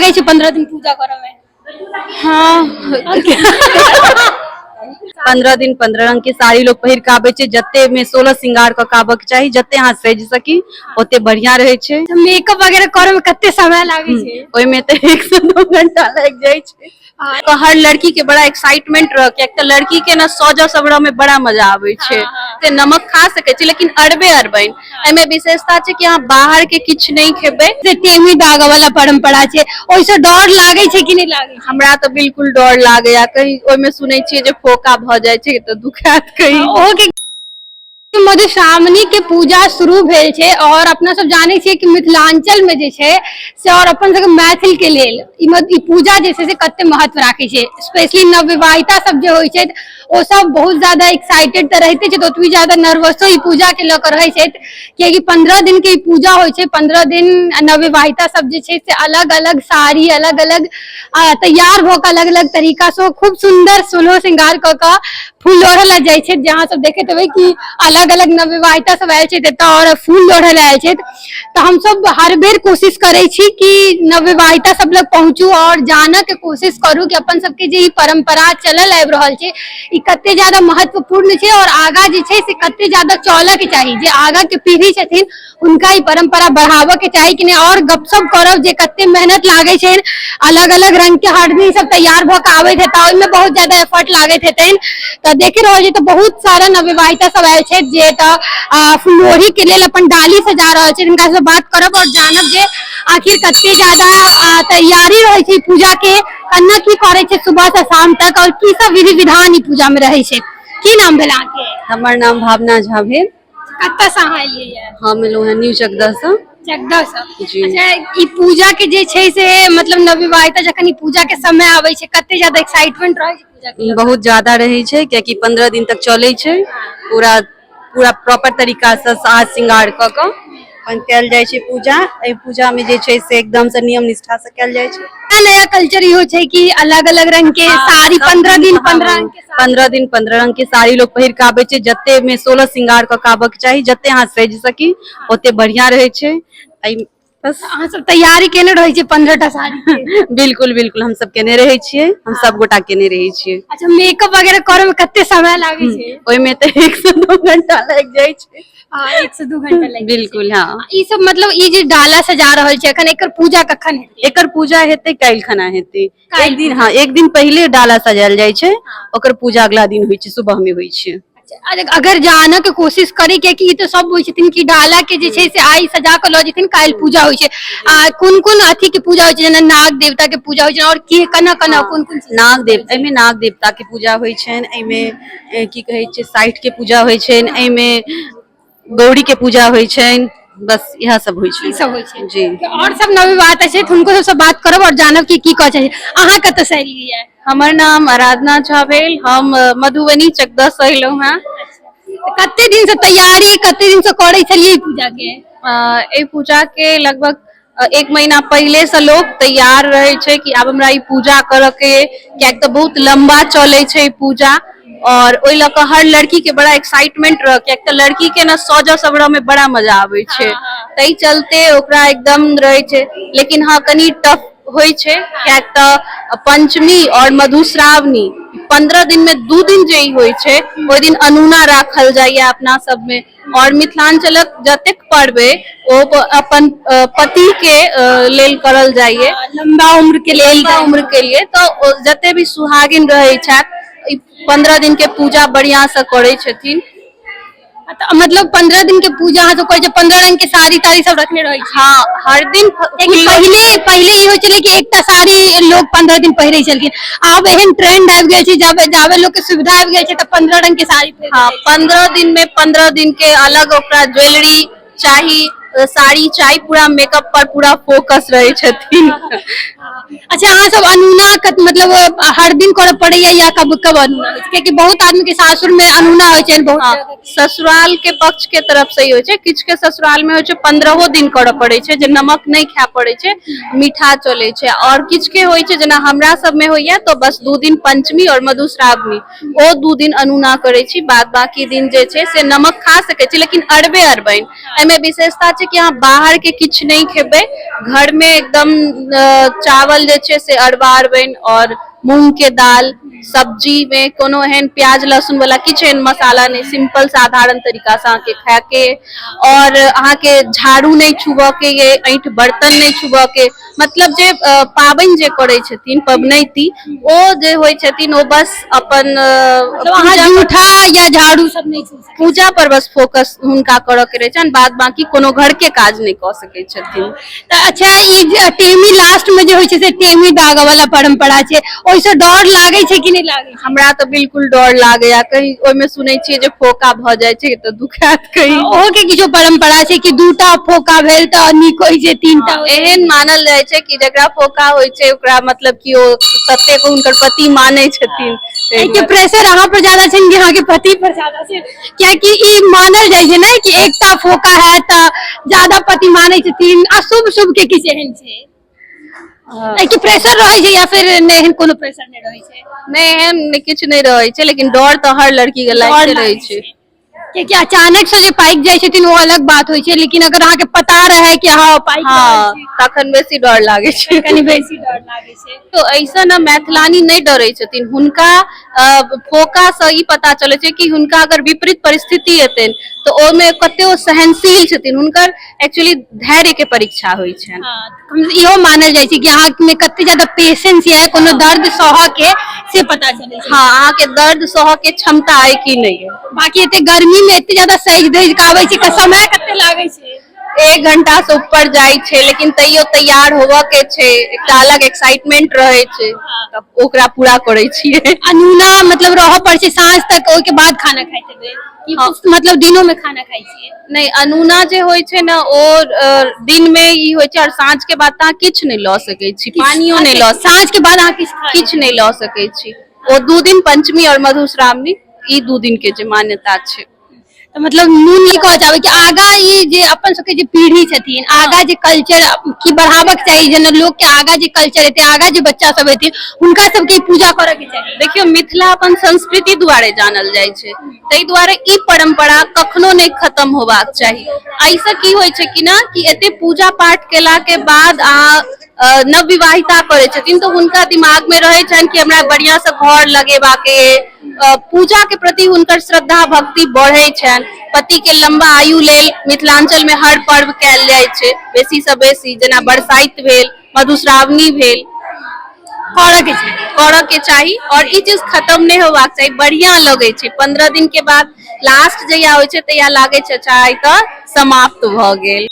लागै छै 15 दिन पूजा करऽ मे? हाँ, 15 दिन 15 रंग के साड़ी लोग पहिर के आबै छै। जते में 16 श्रृंगार कऽ के आबऽ के चाही, जते अहाँ सजि सकी ओते बढ़िया रहै छै। मेकअप वगैरह करऽ मे कते समय लागै छै? ओहिमे तऽ 1 से 2 घंटा लागि जाइ छै। तऽ हर लड़की के बड़ा एक्साइटमेंट रह, कियाक तऽ लड़की के ने सजऽ सवरऽ में बड़ा मजा आबै छै। ते नमक खा सकै छी, लेकिन अरबे अरबनि। एहिमे विशेषता छै कि अहाँ बाहर के किछु नहि खेबै। से टेमी दागऽ वाला परंपरा छै, ओहिसँ डर लागै छै कि नहि लागै छै? हमरा तऽ बिल्कुल डर लागैया, कहीं ओहिमे सुनै छियै जे फोका भऽ जाइ छै तऽ दुखायत कहीं। ओहो के मधुश्रावणी के पूजा शुरू भेल छै और अपना सब जानै छियै कि मिथिलांचल में जे छै से और अपन सबके मैथिल के लेल ई पूजा जे छै से कते महत्व राखै छै। स्पेशली नवविवाहिता सब जे होइ छै ओ सब बहुत ज्यादा एक्साइटेड तऽ रहिते छै, ओतबी ज्यादा नर्वसो ई पूजा के लऽ कऽ रहै छथि, कियाकि 15 दिन के ई पूजा होइ छै। 15 दिन नवविवाहिता सब जे छै से अलग अलग साड़ी, अलग अलग तैयार भऽ कऽ, अलग अलग तरीका से खूब सुन्दर सोलहो श्रृंगार कऽ कऽ फूल लोढ़ऽ लए जाइ छथि। जे अहाँ सब देखैत हेबै कि अलग अलग नवविवाहिता सब आयल छथि एतऽ और फूल लोढ़ऽ लए आयल छथि। तऽ हमसब हर बेर कोशिश करै छी कि नवविवाहिता सब लग पहुँचू और जानऽ के कोशिश करू कि अपन सबके जे ई परम्परा चलल आबि रहल छै ई कते ज्यादा महत्वपूर्ण छै और आगाँ जे छै से कते ज्यादा चलऽ के चाही, जे आगाँ के पीढ़ी छथिन हुनका ई परम्परा बढ़ाबऽ के चाही कि नहि। और गपशप करब जे कते मेहनत लागै छै, अलग अलग रंग के हर दिन सब तैयार भऽ के आबैत हेता, ओहिमे बहुत ज्यादा एफर्ट लागैत हेतनि। तऽ देख रहल छी तऽ बहुत सारा नवविवाहिता सब आयल छथि जे एतऽ फुललोढ़ी के लेल अपन डाली सजा रहल छथि। हिनका से बात करब और जानब जे आखिर कते ज्यादा तैयारी रहै छै पूजा के, केना की करै छै सुबह से शाम तक और की सब विधि विधान ई पूजा में रहै छै। की नाम भेल अहाँके? हमर नाम भावना झा भेल। कतऽ से अहाँ एलियै ये? हम एलहुँ हेँ न्यू चकदह से। चकदह से। जी। अच्छा, ई पूजा के जे छै से मतलब नवविवाहिता जखन ई पूजा के समय आबै छै कते ज्यादा एक्साइटमेंट रहै छै पूजा के? बहुत ज्यादा रहै छै, कियाकि 15 दिन तक चलै छै, पूरा पूरा प्रॉपर तरीका से साज श्रृंगार कऽ कऽ अपन कयल जाइ छै पूजा। एहि पूजा मे जे छै से एकदम से नियम निष्ठा से कयल जाइ छै। नया नया कल्चर इहो छै कि अलग अलग रंग के साड़ी, 15 दिन 15 रंग के साड़ी। 15 दिन 15 रंग के साड़ी लोग पहिर के आबै छै। जते में 16 श्रृंगार कऽ के आबऽ के चाही, जते अहाँ सजि सकी ओते बढ़िया रहै छै। एहि बस अहाँ सब तैयारी केने रहै छियै 15 टा साड़ी के? बिल्कुल बिल्कुल, हम सब केने रहै छियै, हम सब गोटा केने रहै छियै। अच्छा, मेकअप वगैरह करऽ मे कते समय लागै छै? ओहिमे तऽ 1 से 2 घंटा लागि जाइ छै। हाँ, 1 से 2 घंटा लागि। बिल्कुल, हाँ। ई सब मतलब ई जे डाला सजा रहल छै एखन, एकर पूजा कखन हेतै? एकर पूजा हेतै काल्हि खना हेतै। काल्हि एक दिन, हाँ, एक दिन पहिले डाला सजायल जाइ छै, ओकर पूजा अगला दिन होइ छै, सुबह में होइ छै। अच्छा, अगर जानऽ के कोशिश करी, कियाकि ई तऽ सब बुझै छथिन कि डाला के जे छै से आइ सजा कऽ लऽ जेथिन, काल्हि पूजा होइ छै। आ कोन कोन अथी के पूजा होइ छै, जेना नाग देवता के पूजा होइ छै और की केना केना कोन कोन चीज? नाग देव, एहिमे नाग देवता के पूजा होइ छनि, एहिमे की कहै छै साठि के पूजा होइ छनि, एहिमे गौरी के पूजा होइ छनि, बस इएह सब होइ छै। ई सब होइ छै। जी। और सब नवविवाहिता छथि, हुनको सबसँ बात करब और जानब कि की कहै छै। अहाँ कतऽ से एलियै? हमर नाम आराधना झा भेल, हम मधुबनी चकदह से एलहुँ हेँ। कते दिन से तैयारी, कते दिन से करै छलियै ई पूजा के? एहि पूजा के लगभग 1 महीना पहिले से लोग तैयार रहै छै कि आब हमरा ई पूजा करऽ के, कियाकि तऽ बहुत लम्बा चलै छै ई पूजा और ओहि लऽ कऽ हर लड़की के बड़ा एक्साइटमेंट रह, कियाकि तऽ लड़की के ने सजऽ सवरऽ में बड़ा मजा आबै छै, ताहि चलते ओकरा एकदम रहै छै। लेकिन हाँ, कनि टफ होइ छै, कियाकि तऽ पंचमी और मधुश्रावणी 15 दिन में 2 दिन जे ई होइ छै ओहि दिन अनूना राखल जाइया अपना सब में। और मिथिलांचलक जतेक पर्व अइ ओ अपन पति के लेल करल जाइए, लंबा उम्र के लेल, लंबा उम्र के लिए। तऽ जते भी सुहागिन रहै छथि ई 15 दिन के पूजा बढ़िया से करै छथिन। तऽ मतलब 15 दिन के पूजा अहाँ सब करै छियै, 15 रंग के साड़ी ताड़ी सब रखने रहै छी? हाँ, हर दिन। कियाकि पहिले पहिले ई होइ छलै कि एकटा साड़ी लोग 15 दिन पहिरै छलखिन, आब एहन ट्रेंड आबि गेल छै जाबे जाबे लोग के सुविधा आबि गेल छै तऽ 15 रंग के साड़ी पहिरै। हाँ, 15 दिन में 15 दिन के अलग ओकरा ज्वेलरी चाही, साड़ी चाही, पूरा मेकअप पर पूरा फोकस रहै छथिन। अच्छा, अहाँ सब अनूना मतलब हर दिन करऽ पड़ैया या कब कब अनूना होइ छै? कियाकि बहुत आदमी के सासुर में अनूना होइ छै बहुत। हाँ, ससुराल के पक्ष के तरफ से ही होइ छै। किछु के ससुराल में होइ छै 15 दिन करऽ पड़ै छै जे नमक नहि खाय पड़ै छै, मीठा चलै छै। और किछु के होइ छै जेना हमरा सब में होइया तऽ बस 2 दिन पंचमी और मधुश्रावणी, ओ 2 दिन अनूना करै छी, बाद बाकी दिन जे छै से नमक खा सकै छी, लेकिन अरबे अरबनि। एहिमे विशेषता छै कि अहाँ बाहर के किछु नहि खेबै, घर में एकदम चावल जे छै से अरबा अरबनि और मूंग के दाल, सब्जी में कोनो एहन प्याज लहसुन वाला किछु एहन मसाला नहि, सिंपल साधारण तरीका से अहाँके खाय के। और अहाँके झाड़ू नहि छुबऽ के ये, ऐंठ बर्तन नहि छुबऽ के, मतलब जे पाबनि जे करै छथिन पबनैती, ओ जे होइ छथिन ओ बस अपन मतलब अहाँ जूठा या झाड़ू सब नहि छू सकै। पूजा पर बस फोकस हुनका करऽ के रहै छनि, बाद बाकी कोनो घर के काज नहि कऽ सकै छथिन। तऽ अच्छा, ई जे टेमी लास्ट में जे होइ छै से टेमी दागऽ वाला परंपरा छै, ओहिसँ डर लागै छै कि नहि लागै छै? हमरा तऽ बिल्कुल डर लागैया, कहीं ओहिमे सुनै छियै जे फोका भऽ जाइ छै तऽ दुखायत कहीं। ओहो के किछो परंपरा छै कि दूटा फोका भेल तऽ नीक होइ छै, तीनटा होइ छै? एहन मानल जाइ छै कि जकरा फोका होइ छै ओकरा मतलब कि ओ ततेक हुनकर पति मानै छथिन। एहिके प्रेशर अहाँ पर ज्यादा छै कि अहाँके पति पर ज्यादा छै? कियाकि ई मानल जाइ छै ने कि एकटा फोका है तऽ ज्यादा पति मानै छथिन, अशुभ शुभ के किछु एहन छै? एहिके प्रेशर रहै छै या फिर नहि, एहन कोनो प्रेशर नहि रहै छै? नहि, एहन किछु नहि रहै छै, लेकिन डर तऽ हर लड़की के डर लागिते रहै लागै छै। कियाकि अचानक से जे पाकि जाइ छथिन ओ अलग बात होइ छै, लेकिन अगर अहाँके पता रहै कि हँ पाकि रहल हँ, तखन बेसी डर लागै छै, छै। कनि बेसी डर लागै छै। तो ऐसा ने मैथिलानी नहि डरै छथिन, हुनका फोका से ई पता चलै छै कि हुनका अगर विपरीत परिस्थिति एतनि तऽ ओहिमे कते ओ सहनशील छथिन, हुनकर एक्चुअली धैर्य के परीक्षा होइ छनि। हँ, इहो मानल जाइ छै कि अहाँ मे कते ज्यादा पेशेंस यऽ कोनो दर्द सहऽ के, से पता चलै छै। हँ, अहाँके दर्द सहऽ के क्षमता अइ कि नहि अइ। बाकी एते गर्मी में एते ज्यादा सजि धजि के आबै छै, समय कते लागै छै? 1 घंटा से ऊपर जाइ छै, लेकिन तैयो तैयार होबऽ के छै, एकटा अलग एक्साइटमेंट रहै छै, तऽ ओकरा पूरा करै छियै। अनूना मतलब रहऽ पड़ै छै साँझ तक, ओहिके बाद खाना खाइत हेबै कि? हँ। मतलब दिनो में खाना खाइ छियै? नहि, अनूना जे होइ छै ने ओ दिन मे ई होइ छै, और साँझ के बाद तऽ अहाँ किछु नहि लऽ सकै छी, पानियो नहि लऽ साँझ के बाद अहाँ किछु खा किछु नहि लऽ सकै छी। ओ 2 दिन, पंचमी और मधुश्रावणी, ई 2 दिन के जे मान्यता छै। तऽ मतलब नून ई कहऽ चाहबै कि आगा ई जे अपन सबके जे पीढ़ी छथिन, आगा जे कल्चर की बढ़ाबक चाही, जेना लोक के आगा जे कल्चर हेतै, आगा जे बच्चा सब हेथिन, हुनका सबके ई पूजा करऽ के चाही। देखियौ, मिथिला अपन संस्कृति दुआरे जानल जाइ छै, ताहि दुआरे ई परंपरा कखनो नहि खत्म होबाक चाही। एहिसँ की होइ छै कि ना कि एते पूजा पाठ केला के बाद अहाँ नवविवाहिता करै छथिन तऽ हुनका दिमाग मे रहै छनि कि हमरा बढ़िआँ से घर लगेबाक अइ, पूजा के प्रति हुनकर श्रद्धा भक्ति बढ़ै छनि। पति के लम्बा आयु लेल मिथिलांचल मे हर पर्व कयल जाइ छै, बेसी से बेसी जेना बरसाइत भेल, मधुश्रावणी भेल। करऽ के चाही। करऽ के चाही और ई चीज खत्म नहि होबाक चाही। बढ़िया लगै छै, 15 दिन के बाद लास्ट जहिया होइ छै तहिया लागै छै अच्छा आइ तऽ समाप्त भऽ गेल।